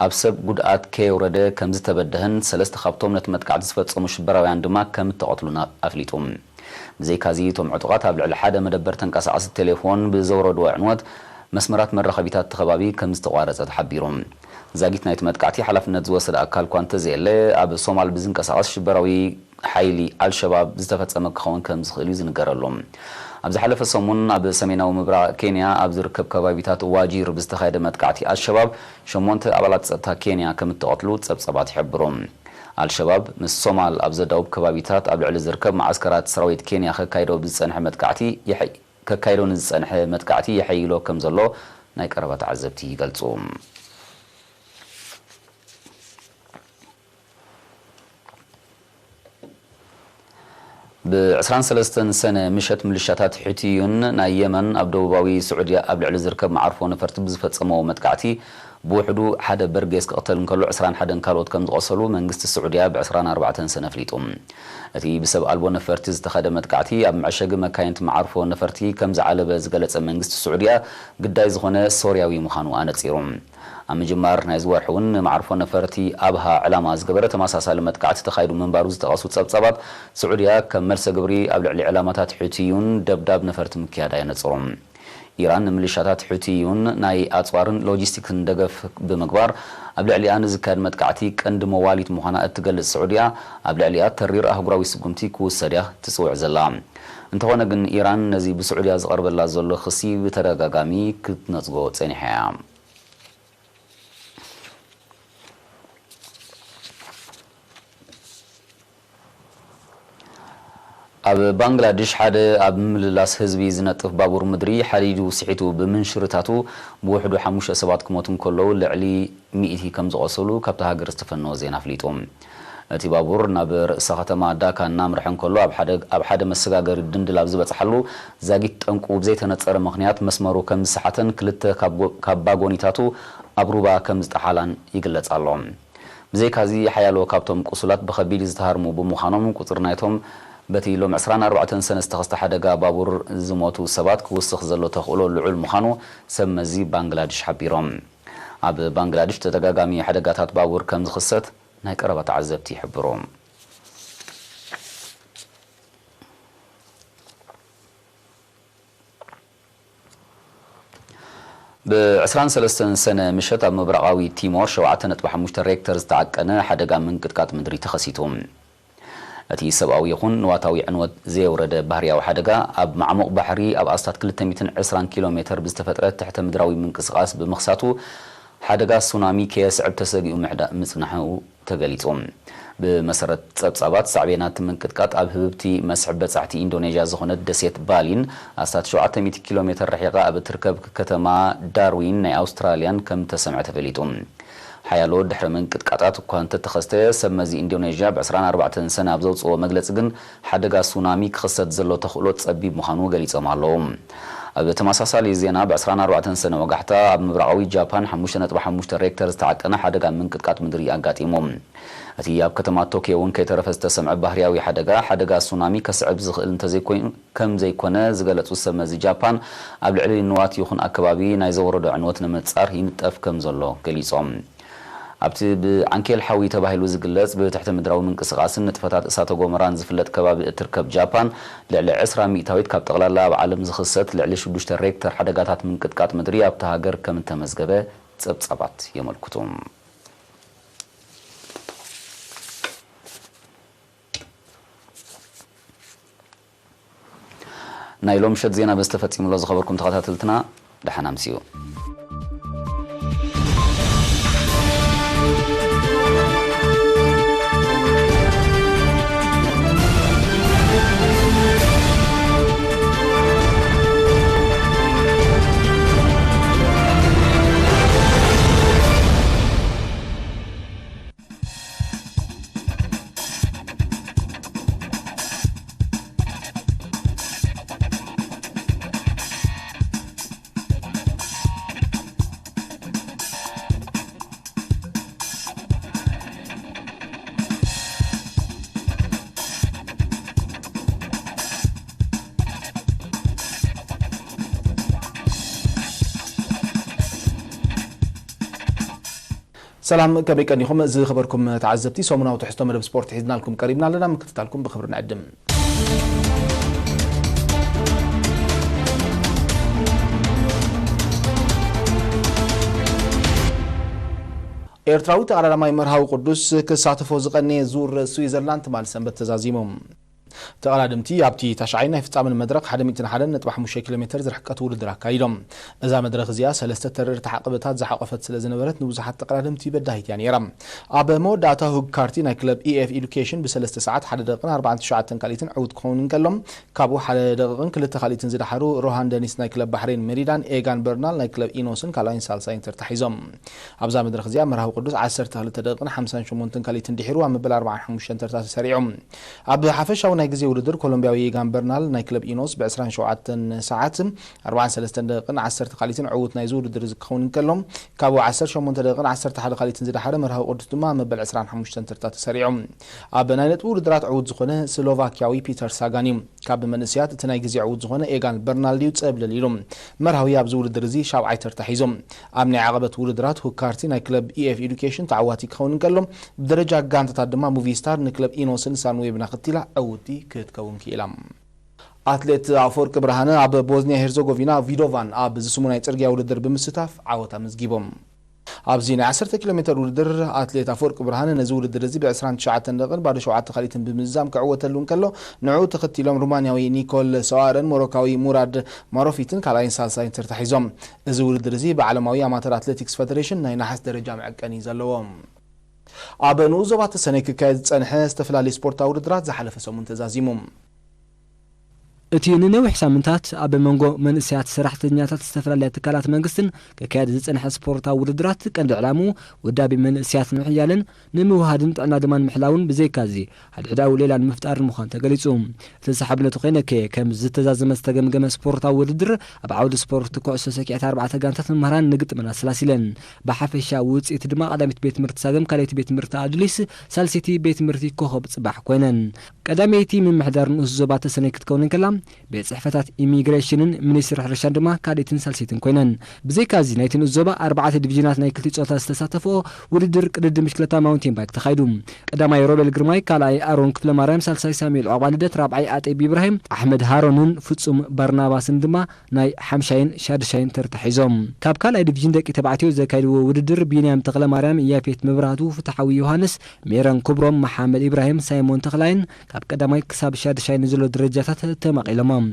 ኣብ ሰብ ጉድኣት ከየውረደ ከም ዝተበደሀን ሰለስተ ካብቶም ነቲ መጥቃዕቲ ዝፈፀሙ ሽበራውያን ድማ ከም እተቐትሉን ኣፍሊጡ። ብዘይካዚ፣ እቶም ዕጡቓት ኣብ ልዕሊ ሓደ መደበር ተንቀሳቓሲ ቴሌፎን ብዘውረድዎ ዕንወት፣ መስመራት መራኸቢታት እቲ ከባቢ ከም ዝተቋረጸ ተሓቢሩ። ዛጊት ናይቲ መጥቃዕቲ ሓላፍነት ዝወሰደ ኣካል እኳ እንተዘየለ፣ ኣብ ሶማል ብዝንቀሳቐስ ሽበራዊ ሓይሊ ኣልሸባብ ዝተፈጸመ ክኸውን ከም ዝኽእል እዩ ዝንገረሉ። ኣብ ዝሓለፈ ሰሙን፣ ኣብ ሰሜናዊ ምብራቕ ኬንያ ኣብ ዝርከብ ከባቢታት ዋጂር ብዝተኻየደ መጥቃዕቲ፣ ኣልሸባብ ሸሞንተ ኣባላት ጸጥታ ኬንያ ከም እተቐትሉ ጸብጸባት ይሕብሩ። ኣልሸባብ ምስ ሶማል ኣብ ዘዳውብ ከባቢታት ኣብ ልዕሊ ዝርከብ መዓስከራት ሰራዊት ኬንያ ከካይዶ ብዝጸንሐ መጥቃዕቲ የሐ-፣ ከካይዶ ንዝጸንሐ መጥቃዕቲ የሐይሎ ከም ዘሎ ናይ ቀረባ ተዓዘብቲ ይገልጹ። ብ ዕስራን ሰለስተን ሰነ ምሸት፣ ምልሻታት ሑቲዩን ናይ የመን ኣብ ደቡባዊ ስዑድያ ኣብ ልዕሊ ዝርከብ መዓርፎ ነፈርቲ ብዝፈጸመዎ መጥቃዕቲ፣ ብውሕዱ ሓደ በርጌስ ክቕተል እንከሎ፣ ዕስራን ሓደን ካልኦት ከም ዝቖሰሉ መንግስቲ ስዑድያ ብ ዕስራን ኣርባዕተን ሰነ ኣፍሊጡ። እቲ ብሰብ ኣልቦ ነፈርቲ ዝተኻየደ መጥቃዕቲ፣ ኣብ መዐሸጊ መካይን እቲ መዓርፎ ነፈርቲ ከም ዝዓለበ ዝገለጸ መንግስቲ ስዑድያ፣ ግዳይ ዝኾነ ሶርያዊ ምዃኑ ኣነጺሩ። ኣብ ምጅማር ናይዚ ወርሒ እውን ንመዓርፎ ነፈርቲ ኣብሃ ዕላማ ዝገበረ ተመሳሳሊ መጥቃዕቲ ተኻይዱ ምንባሩ ዝጠቐሱ ጸብጻባት፣ ስዑድያ ከም መልሰ ግብሪ ኣብ ልዕሊ ዕላማታት ሑቲዩን ደብዳብ ነፈርቲ ምክያዳ የነጽሩ። ኢራን ንምልሻታት ሑቲዩን ናይ ኣጽዋርን ሎጂስቲክስን ደገፍ ብምግባር፣ ኣብ ልዕሊኣ ንዝካየድ መጥቃዕቲ ቀንዲ መዋሊት ምዃና እትገልጽ ስዑድያ፣ ኣብ ልዕሊኣ ተሪር ኣህጉራዊ ስጉምቲ ክውሰድ እያ ትጽውዕ ዘላ። እንተኾነ ግን፣ ኢራን ነዚ ብስዑድያ ዝቐርበላ ዘሎ ክሲ ብተደጋጋሚ ክትነጽጎ ጸኒሓ እያ። ኣብ ባንግላድሽ፣ ሓደ ኣብ ምምልላስ ህዝቢ ዝነጥፍ ባቡር ምድሪ ሓዲዱ ስሒቱ ብምንሽርታቱ፣ ብውሕዱ ሓሙሽተ ሰባት ክሞቱ እንከለዉ፣ ልዕሊ ሚእቲ ከም ዝቖሰሉ ካብታ ሃገር ዝተፈነወ ዜና ኣፍሊጡ። እቲ ባቡር ናብ ርእሰ ከተማ ዳካ እናምርሐ እንከሎ፣ ኣብ ሓደ፣ ኣብ ሓደ መሰጋገሪ ድንድል ኣብ ዝበጽሓሉ፣ ዛጊት ጠንቁ ብዘይተነጸረ ምኽንያት መስመሩ ከም ዝሰሓተን ክልተ ካብ ጎ-፣ ካብ ባጎኒታቱ ኣብ ሩባ ከም ዝጠሓላን ይግለጽ ኣሎ። ብዘይካዚ፣ ሓያሎ ካብቶም ቁሱላት ብኸቢድ ዝተሃርሙ ብምዃኖም፣ ቁጽሪ ናይቶም በቲ ሎም ዕስራን ኣርባዕተን ሰነ ዝተኸስተ ሓደጋ ባቡር ዝሞቱ ሰባት ክውስኽ ዘሎ ተኽእሎ ልዑል ምዃኑ ሰብ መዚ ባንግላድሽ ሓቢሮም። ኣብ ባንግላድሽ ተደጋጋሚ ሓደጋታት ባቡር ከም ዝኽሰት ናይ ቀረባ ተዓዘብቲ ይሕብሩ። ብ ዕስራን ሰለስተን ሰነ ምሸት ኣብ ምብራቓዊ ቲሞር ሸውዓተ ነጥቢ ሓሙሽተ ሬክተር ዝተዓቀነ ሓደጋ ምንቅጥቃጥ ምድሪ ተኸሲቱ። እቲ ሰብኣዊ ይኹን ንዋታዊ ዕንወት ዘየውረደ ባህርያዊ ሓደጋ፣ ኣብ ማዕሙቕ ባሕሪ ኣብ ኣስታት ክልተ ሚእትን ዕስራን ኪሎ ሜተር ብዝተፈጥረ ትሕተ ምድራዊ ምንቅስቓስ ብምኽሳቱ፣ ሓደጋ ሱናሚ ከየስዕብ ተሰጊኡ ምሕዳ-፣ ምጽናሑ ተገሊጹ። ብመሰረት ጸብጻባት፣ ሳዕቤናት ምንቅጥቃጥ ኣብ ህብብቲ መስሕብ በጻሕቲ ኢንዶኔዥያ ዝኾነት ደሴት ባሊን ኣስታት ሸውዓተ ሚእቲ ኪሎ ሜተር ርሒቓ ኣብ እትርከብ ከተማ ዳርዊን ናይ ኣውስትራልያን ከም ተሰምዐ ተፈሊጡ። ሓያሎ ድሕሪ ምንቅጥቃጣት እኳ እንተተኸስተ፣ ሰብ መዚ ኢንዶኔዥያ ብ ዕስራን ኣርባዕተን ሰነ ኣብ ዘውጽኦ መግለጺ ግን፣ ሓደጋ ሱናሚ ክኽሰት ዘሎ ተኽእሎ ጸቢብ ምዃኑ ገሊጾም ኣለዉ። ኣብ ተመሳሳሊ ዜና፣ ብ ዕስራን ኣርባዕተን ሰነ ወጋሕታ ኣብ ምብራቓዊ ጃፓን ሓሙሽተ ነጥቢ ሓሙሽተ ሬክተር ዝተዓቀነ ሓደጋ ምንቅጥቃጥ ምድሪ ኣጋጢሙ። እቲ ኣብ ከተማ ቶክዮ እውን ከይተረፈ ዝተሰምዐ ባህርያዊ ሓደጋ፣ ሓደጋ ሱናሚ ከስዕብ ዝኽእል እንተዘይኮይኑ፣ ከም ዘይኮነ ዝገለጹ ሰብ መዚ ጃፓን፣ ኣብ ልዕሊ ንዋት ይኹን ኣከባቢ ናይ ዘወረዶ ዕንወት ንምጻር ይንጠፍ ከም ዘሎ ገሊጾም። ኣብቲ ብዓንኬል ሓዊ ተባሂሉ ዝግለጽ ብትሕቲ ምድራዊ ምንቅስቓስን ንጥፈታት እሳተ ጎመራን ዝፍለጥ ከባቢ እትርከብ ጃፓን፣ ልዕሊ ዕስራ ሚእታዊት ካብ ጠቕላላ ኣብ ዓለም ዝኽሰት ልዕሊ ሽዱሽተ ሬክተር ሓደጋታት ምንቅጥቃጥ ምድሪ ኣብታ ሃገር ከም እተመዝገበ ጸብጻባት የመልክቱ። ናይ ሎም ምሸት ዜና በዚ ተፈጺሙ ኣሎ። ዝኸበርኩም ተኸታተልትና፣ ደሓን ኣምስዩ። ሰላም፣ ከመይ ቀኒኹም ዝኸበርኩም ተዓዘብቲ? ሰሙናዊ ትሕዝቶ መደብ ስፖርት ሒዝናልኩም ቀሪብና ኣለና። ምክትታልኩም ብኽብሪ ንዕድም። ኤርትራዊ ተቐዳዳማይ መርሃዊ ቅዱስ ክሳተፎ ዝቐነየ ዙር ስዊዘርላንድ ትማል ሰንበት ተዛዚሙ። ተቐዳደምቲ ኣብቲ ታሽዓይ ናይ ፍጻመን መድረኽ ሓደ ሚእትን ሓደን ነጥቢ ሓሙሽተ ኪሎ ሜተር ዝርሕቀት ውድድር ኣካይዶም። እዛ መድረኽ እዚኣ ሰለስተ ተረርቲ ዓቐበታት ዝሓቖፈት ስለ ዝነበረት ንብዙሓት ተቐዳደምቲ በዳሂት እያ ነይራ። ኣብ መወዳእታ ሁግ ካርቲ ናይ ክለብ ኢኤፍ ኤዱኬሽን ብሰለስተ ሰዓት ሓደ ደቂቕን ኣርባዓን ትሽዓተን ካልኢትን ዕዉት ክኸውን እንከሎ፣ ካብኡ ሓደ ደቂቕን ክልተ ካልኢትን ዝደሓሩ ሮሃን ደኒስ ናይ ክለብ ባሕሬን ሜሪዳን ኤጋን በርናል ናይ ክለብ ኢኖስን ካልኣይን ሳልሳይን ተርታ ሒዞም። ኣብዛ መድረኽ እዚኣ መርሃዊ ቅዱስ ዓሰርተ ክልተ ደቂቕን ሓምሳን ሸሞንተን ካልኢትን ድሒሩ ኣብ መበል ኣርባዓን ሓሙሽተን ተርታ ተሰሪዑ። ኣብ ሓፈሻዊ ናይ ግዜ ውድድር ኮሎምቢያዊ ኤጋን በርናል ናይ ክለብ ኢኖስ ብ ዕስራን ሸውዓተን ሰዓት ኣርባዓን ሰለስተን ደቂቕን ዓሰርተ ካልኢትን ዕዉት ናይዚ ውድድር እዚ ክኸውን እንከሎ፣ ካብኡ ዓሰርተ ሸሞንተ ደቂቕን ዓሰርተ ሓደ ካልኢትን ዝደሓረ መርሃዊ ቅዱስ ድማ ኣብ መበል ዕስራን ሓሙሽተን ተርታ ተሰሪዑ። ኣብ ናይ ነጥቢ ውድድራት ዕዉት ዝኾነ ስሎቫኪያዊ ፒተር ሳጋን እዩ። ካብ መንእሰያት እቲ ናይ ግዜ ዕዉት ዝኾነ ኤጋን በርናልድ እዩ ጸብለል ኢሉ። መርሃዊ ኣብዚ ውድድር እዚ ሻብዓይ ተርታ ሒዞም። ኣብ ናይ ዓቐበት ውድድራት ሁካርቲ ናይ ክለብ ኢኤፍ ኤዱኬሽን ተዓዋቲ ክኸውን እንከሎ፣ ብደረጃ ጋንታታት ድማ ሙቪስታር ንክለብ ኢኖስን ሳንዌብና ክቲላ ዕውቲ ክትከውን ክኢላ። ኣትሌት ኣፈወርቂ ብርሃነ ኣብ ቦዝኒያ ሄርዞጎቪና ቪዶቫን ኣብ ዝስሙ ናይ ጽርግያ ውድድር ብምስታፍ ዓወት ኣመዝጊቦም። ኣብዚ ናይ ዓሰርተ ኪሎ ሜተር ውድድር ኣትሌት ኣፈወርቂ ብርሃነ ነዚ ውድድር እዚ ብ ዕስራን ትሽዓተን ደቂቕን ባዶ ሸውዓተ ካልኢትን ብምዝዛም ክዕወተሉ እንከሎ፣ ንዕኡ ተኸቲሎም ሩማንያዊ ኒኮል ሰዋረን ሞሮካዊ ሙራድ ማሮፊትን ካልኣይን ሳልሳይን ተርታ ሒዞም። እዚ ውድድር እዚ ብዓለማዊ ኣማተር ኣትሌቲክስ ፈደሬሽን ናይ ነሓስ ደረጃ መዐቀኒ እዩ ዘለዎ። ኣብ ንኡስ ዞባ ተሰነይ ክካየድ ዝጸንሐ ዝተፈላለዩ ስፖርታዊ ውድድራት ዝሓለፈ ሰሙን ተዛዚሙ። እቲ ንነዊሕ ሳምንታት ኣብ መንጎ መንእሰያት ሰራሕተኛታት ዝተፈላለያ ትካላት መንግስትን ክካየድ ዝጸንሐ ስፖርታዊ ውድድራት ቀንዲ ዕላምኡ ውዳቤ መንእሰያት ንምሕያልን ንምውሃድን ጥዕና ድማ ንምሕላውን ብዘይካዚ ሓድሕዳዊ ሌላ ንምፍጣር ምዃኑ ተገሊጹ። እቲ ሰሓብነቱ ከይነከየ ከም ዝተዛዘመ ዝተገምገመ ስፖርታዊ ውድድር ኣብ ዓውዲ ስፖርት ኩዕሶ ሰኪዐት ኣርባዕተ ጋንታት መምህራን ንግጥምን ኣሰላሲለን። ብሓፈሻ ውጽኢት ድማ ቀዳሚት ቤት ትምህርቲ ሳገም ካልኣይቲ ቤት ትምህርቲ ኣዱሊስ ሳልሰይቲ ቤት ትምህርቲ ኮኸብ ጽባሕ ኮይነን። ቀዳመይቲ ምምሕዳር ንኡስ ዞባ ተሰነይ ክትከውን እንከላ፣ ቤት ጽሕፈታት ኢሚግሬሽንን ሚኒስትሪ ሕርሻን ድማ ካልኣይትን ሳልሰይትን ኮይነን። ብዘይካዚ ናይቲ ንኡስ ዞባ ኣርባዕተ ዲቪዥናት ናይ ክልቲኡ ጾታ ዝተሳተፈኦ ውድድር ቅድድም ብሽክለታ ማውንቴን ባይክ ተኻይዱ። ቀዳማይ ሮቤል ግርማይ፣ ካልኣይ ኣሮን ክፍለማርያም፣ ሳልሳይ ሳሙኤል ዑቕባልደት፣ ራብዓይ ኣጤብ ኢብራሂም፣ ኣሕመድ ሃሮንን ፍጹም ባርናባስን ድማ ናይ ሓምሻይን ሻድሻይን ተርታ ሒዞም። ካብ ካልኣይ ዲቪዥን ደቂ ተባዕትዮ ዘካይድዎ ውድድር ቢንያም ተኽለማርያም፣ ያፌት መብራህቱ፣ ፍትሓዊ ዮሃንስ፣ ሜሮን ክብሮም፣ መሓመድ ኢብራሂም፣ ሳይሞን ተኽላይን ካብ ቀዳማይ ክሳብ ሻድሻይ ንዘሎ ደረጃታት ተማቒሎም። ኢሎሞም።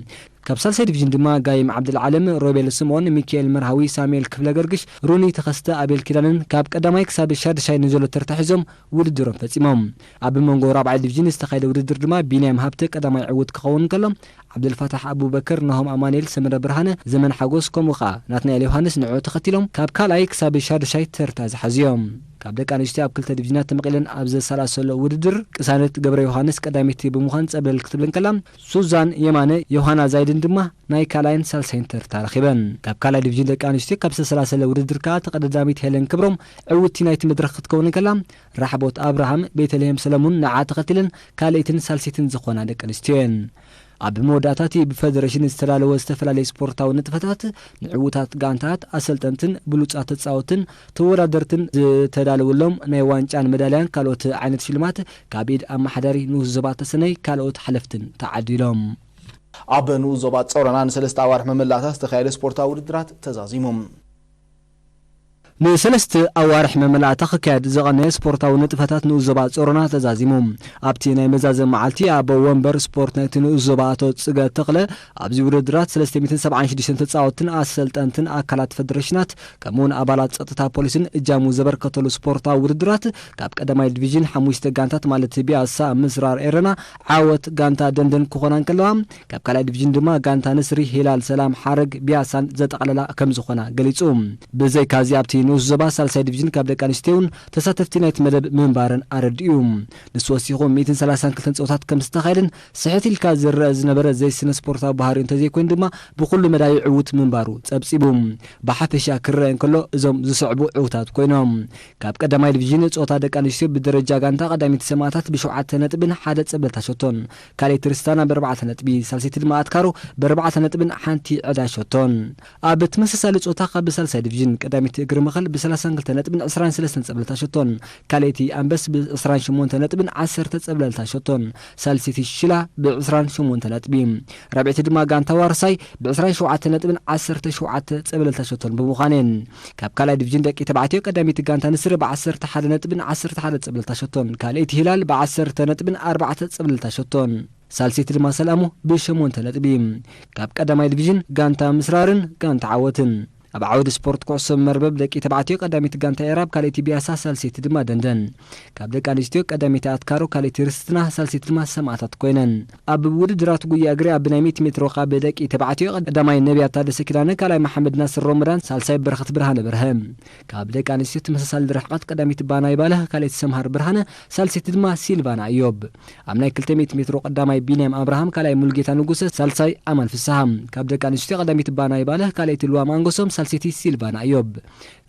ካብ ሳልሳይ ዲቪዥን ድማ ጋይም ዓብደልዓለም፣ ሮቤል ስምኦን፣ ሚካኤል መርሃዊ፣ ሳሙኤል ክፍለ ገርግሽ፣ ሩኒ ተኸስተ፣ ኣቤል ኪዳንን ካብ ቀዳማይ ክሳብ ሻድሻይ ንዘሎ ተርታ ሒዞም ውድድሮም ፈጺሞም። ኣብ መንጎ ራብዓይ ዲቪዥን ዝተኻየደ ውድድር ድማ ቢንያም ሃብተ ቀዳማይ ዕውት ክኸውን ከሎ፣ ዓብደልፋታሕ ኣቡበከር፣ ናሆም ኣማኑኤል፣ ሰመረ ብርሃነ፣ ዘመን ሓጎስ ከምኡ ኸኣ ናትናኤል ዮሃንስ ንዕኡ ተኸቲሎም ካብ ካልኣይ ክሳብ ሻድሻይ ተርታ ዝሓዙ እዮም። ካብ ደቂ ኣንስትዮ ኣብ ክልተ ዲቪዥናት ተመቒለን ኣብ ዘሰላሰሎ ውድድር ቅሳነት ገብረ ዮሃንስ ቀዳመይቲ ብምዃን ጸብለል ክትብል እንከላ፣ ሱዛን የማነ፣ ዮሃና ዛይድን ድማ ናይ ካልኣይን ሳልሳይን ተርታ ረኺበን። ካብ ካልኣይ ዲቪዥን ደቂ ኣንስትዮ ካብ ዝተሰላሰለ ውድድር ከኣ ተቐዳዳሚት ሄለን ክብሮም ዕውቲ ናይቲ መድረኽ ክትከውን እንከላ፣ ራሕቦት ኣብርሃም፣ ቤተልሔም ሰለሙን ንዓ ተኸቲለን ካልኣይትን ሳልሰይትን ዝኾና ደቂ ኣንስትዮ እየን። ኣብ መወዳእታ እቲ ብፈደረሽን ዝተዳለወ ዝተፈላለዩ ስፖርታዊ ንጥፈታት ንዕዉታት ጋንታት፣ ኣሰልጠንትን ብሉጻት ተጻወትን ተወዳደርትን ዝተዳለወሎም ናይ ዋንጫን መዳልያን ካልኦት ዓይነት ሽልማት ካብ ኢድ ኣመሓዳሪ ንኡስ ዞባ ተሰነይ ካልኦት ሓለፍትን ተዓዲሎም። ኣብ ንኡስ ዞባ ጾሮና ንሰለስተ ኣዋርሕ መመላእታ ዝተኻየደ ስፖርታዊ ውድድራት ተዛዚሙ። ንሰለስተ ኣዋርሕ መመላእታ ክካየድ ዝቐነየ ስፖርታዊ ንጥፈታት ንኡስ ዞባ ጾሮና ተዛዚሙ። ኣብቲ ናይ መዛዘም መዓልቲ ኣብ ወንበር ስፖርት ናይቲ ንኡስ ዞባ ኣቶ ጽገ ተኽለ፣ ኣብዚ ውድድራት ሰለስተ ሚእትን ሰብዓን ሽዱሽተን ተጻወትትን ኣሰልጠንትን ኣካላት ፈደረሽናት ከምኡውን ኣባላት ጸጥታ ፖሊስን እጃሙ ዘበርከተሉ ስፖርታዊ ውድድራት ካብ ቀዳማይ ዲቪዥን ሓሙሽተ ጋንታት ማለት ቢያሳ፣ ምስራር ኤረና፣ ዓወት ጋንታ ደንደን ክኾና እንከለዋ፣ ካብ ካልኣይ ዲቪዥን ድማ ጋንታ ንስሪ፣ ሂላል፣ ሰላም፣ ሓረግ፣ ቢያሳን ዘጠቓለላ ከም ዝኾና ገሊጹ። ብዘይካዚ ኣብቲ ንኡስ ዞባ ሳልሳይ ዲቪዥን ካብ ደቂ ኣንስትዮ እውን ተሳተፍቲ ናይቲ መደብ ምንባረን ኣረዲኡ። ንሱ ወሲኹ ሚእትን ሰላሳን ክልተን ጸወታት ከም ዝተኻየደን ስሕት ኢልካ ዝረአ ዝነበረ ዘይስነ ስፖርታዊ ባህሪ እንተዘይኮይኑ ድማ ብኹሉ መዳዩ ዕዉት ምንባሩ ጸብጺቡ። ብሓፈሻ ክረአ እንከሎ እዞም ዝስዕቡ ዕዉታት ኮይኖም። ካብ ቀዳማይ ዲቪዥን ጾታ ደቂ ኣንስትዮ ብደረጃ ጋንታ ቀዳመይቲ ሰማእታት ብሸውዓተ ነጥብን ሓደ ጸብለልታ ሸቶን፣ ካልኣይቲ ርስታና ብኣርባዕተ ነጥቢ፣ ሳልሰይቲ ድማ ኣትካሮ ብኣርባዕተ ነጥብን ሓንቲ ዕዳ ሸቶን። ኣብ ተመሳሳሊ ጾታ ካብ ሳልሳይ ዲቪዥን ቀዳመይቲ እግሪ መኸል ብሰላሳን ክልተ ነጥብን ዕስራን ሰለስተን ጸብለልታ ሸቶን፣ ካልኣይቲ ኣንበስ ብዕስራን ሸሞንተ ነጥብን ዓሰርተ ጸብለልታ ሸቶን፣ ሳልሰይቲ ሽላ ብዕስራን ሸሞንተ ነጥቢ፣ ራብዐይቲ ድማ ጋንታ ዋርሳይ ብዕስራን ሸውዓተ ነጥብን ዓሰርተ ሸውዓተ ጸብለልታ ሸቶን ብምዃነን። ካብ ካልኣይ ዲቪዥን ደቂ ተባዕትዮ ቀዳመይቲ ጋንታ ንስሪ ብዓሰርተ ሓደ ነጥብን ዓሰርተ ሓደ ጸብለልታ ሸቶን፣ ካልኣይቲ ሂላል ብዓሰርተ ነጥብን ኣርባዕተ ጸብለልታ ሸቶን፣ ሳልሰይቲ ድማ ሰላሙ ብሸሞንተ ነጥቢ። ካብ ቀዳማይ ዲቪዥን ጋንታ ምስራርን ጋንታ ዓወትን። ኣብ ዓውዲ ስፖርት ኩዕሶ መርበብ ደቂ ተባዕትዮ ቀዳመይቲ ጋንታ ኤራብ፣ ካልኣይቲ ቢያሳ፣ ሳልሰይቲ ድማ ደንደን። ካብ ደቂ ኣንስትዮ ቀዳመይቲ ኣትካሮ፣ ካልኣይቲ ርስትና፣ ሳልሰይቲ ድማ ሰማእታት ኮይነን። ኣብ ውድድራት ጉያ እግሪ ኣብ ናይ ሚእቲ ሜትሮ ካብ ደቂ ተባዕትዮ ቀዳማይ ነቢያት ታደሰ ኪዳነ፣ ካልኣይ መሓመድ ናስር ሮመዳን፣ ሳልሳይ በረኸት ብርሃነ በርሀ። ካብ ደቂ ኣንስትዮ ተመሳሳሊ ርሕቐት ቀዳመይቲ ባናይ ባለህ፣ ካልኣይቲ ሰምሃር ብርሃነ፣ ሳልሰይቲ ድማ ሲልቫና እዮብ። ኣብ ናይ ክልተ ሚእቲ ሜትሮ ቀዳማይ ቢንያም ኣብርሃም፣ ካልኣይ ሙሉጌታ ንጉሰ፣ ሳልሳይ ኣማን ፍስሃ። ካብ ደቂ ኣንስትዮ ቀዳመይቲ ባናይ ባለህ፣ ካልኣይቲ ልዋም ኣንጎሶም፣ ሳልሰይቲ ሲልቫና እዮብ።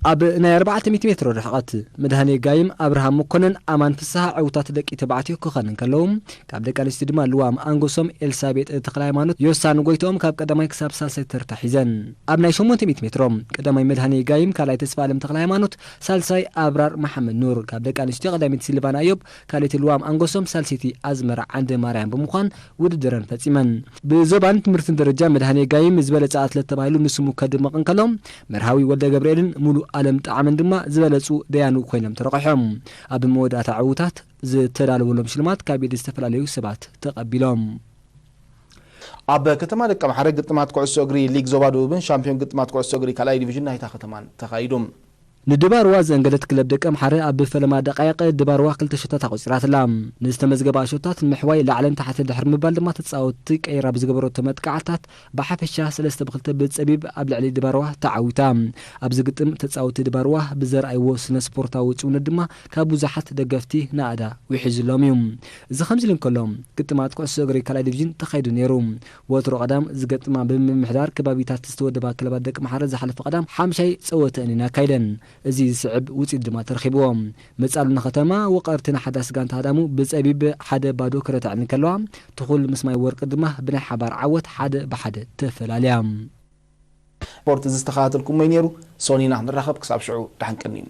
ኣብ ናይ ኣርባዕተ ሚእቲ ሜትሮ ርሕቐት መድሃኔ ጋይም፣ ኣብርሃም መኮነን፣ ኣማን ፍስሃ ዕውታት ደቂ ተባዕትዮ ክኾኑ እንከለዉ፣ ካብ ደቂ ኣንስትዮ ድማ ልዋም ኣንጎሶም፣ ኤልሳቤጥ ተኽለ ሃይማኖት፣ ዮሳን ጎይትኦም ካብ ቀዳማይ ክሳብ ሳልሳይ ተርታ ሒዘን። ኣብ ናይ ሸሞንተ ሚእቲ ሜትሮ ቀዳማይ መድሃኔ ጋይም፣ ካልኣይ ተስፋ ኣለም ተኽለ ሃይማኖት፣ ሳልሳይ ኣብራር መሓመድ ኑር። ካብ ደቂ ኣንስትዮ ቀዳመይቲ ሲልቫና ኣዮብ፣ ካልኣይቲ ልዋም ኣንጎሶም፣ ሳልሰይቲ ኣዝመራ ዓንደ ማርያም ብምዃን ውድድረን ፈጺመን። ብዞባን ትምህርትን ደረጃ መድሃኔ ጋይም ዝበለጸ ኣትለት ተባሂሉ ንስሙ ከድምቕ እንከሎ፣ መርሃዊ ወልደ ገብርኤልን ሙሉ ኣለም ጣዕመን ድማ ዝበለጹ ደያኑ ኮይኖም ተረቂሖም። ኣብ መወዳእታ ዕዉታት ዝተዳለወሎም ሽልማት ካብ ኢድ ዝተፈላለዩ ሰባት ተቐቢሎም። ኣብ ከተማ ደቀምሓረ ግጥማት ኩዕሶ እግሪ ሊግ ዞባ ደቡብን ሻምፒዮን ግጥማት ኩዕሶ እግሪ ካልኣይ ዲቪዥን ናይታ ከተማን ተኻይዱ። ንድባርዋ ዘእንገደት ክለብ ደቀምሓረ ኣብ ፈለማ ደቃይቕ ድባርዋ ክልተ ሸቶታት ኣቑጺራትላ። ንዝተመዝገባ ሸቶታት ንምሕዋይ ላዕልን ታሕትን ድሕሪ ምባል ድማ ተጻወትቲ ቀይራ ብዝገበረቶ መጥቃዕታት ብሓፈሻ ሰለስተ ብክልተ ብጸቢብ ኣብ ልዕሊ ድባርዋ ተዓዊታ። ኣብዚ ግጥም ተጻወትቲ ድባርዋ ብዘርኣይዎ ስነ ስፖርታዊ ጽውነት ድማ ካብ ብዙሓት ደገፍቲ ናእዳ ውሒዙሎም እዩ። እዚ ከምዚ ኢሉ እንከሎ፣ ግጥማት ኩዕሶ እግሪ ካልኣይ ዲቪዥን ተኻይዱ ነይሩ። ወትሮ ቀዳም ዝገጥማ ብምምሕዳር ከባቢታት ዝተወደባ ክለባት ደቀምሓረ ዝሓለፈ ቀዳም ሓምሻይ ጸወተአን እየን ኣካይደን። እዚ ዝስዕብ ውጽኢት ድማ ተረኺብዎ። መጻሉ ንከተማ ውቕርቲ ንሓዳስ ጋንታ ሃዳሙ ብጸቢብ ሓደ ባዶ ክረትዐን እንከለዋ፣ ትኹል ምስ ማይ ወርቂ ድማ ብናይ ሓባር ዓወት ሓደ ብሓደ ተፈላልያ። ስፖርት ዝተኸታተልኩሞ እዩ ነይሩ። ሶኒና ክንራኸብ፣ ክሳብ ሽዑ ደሓን ቀንዩ።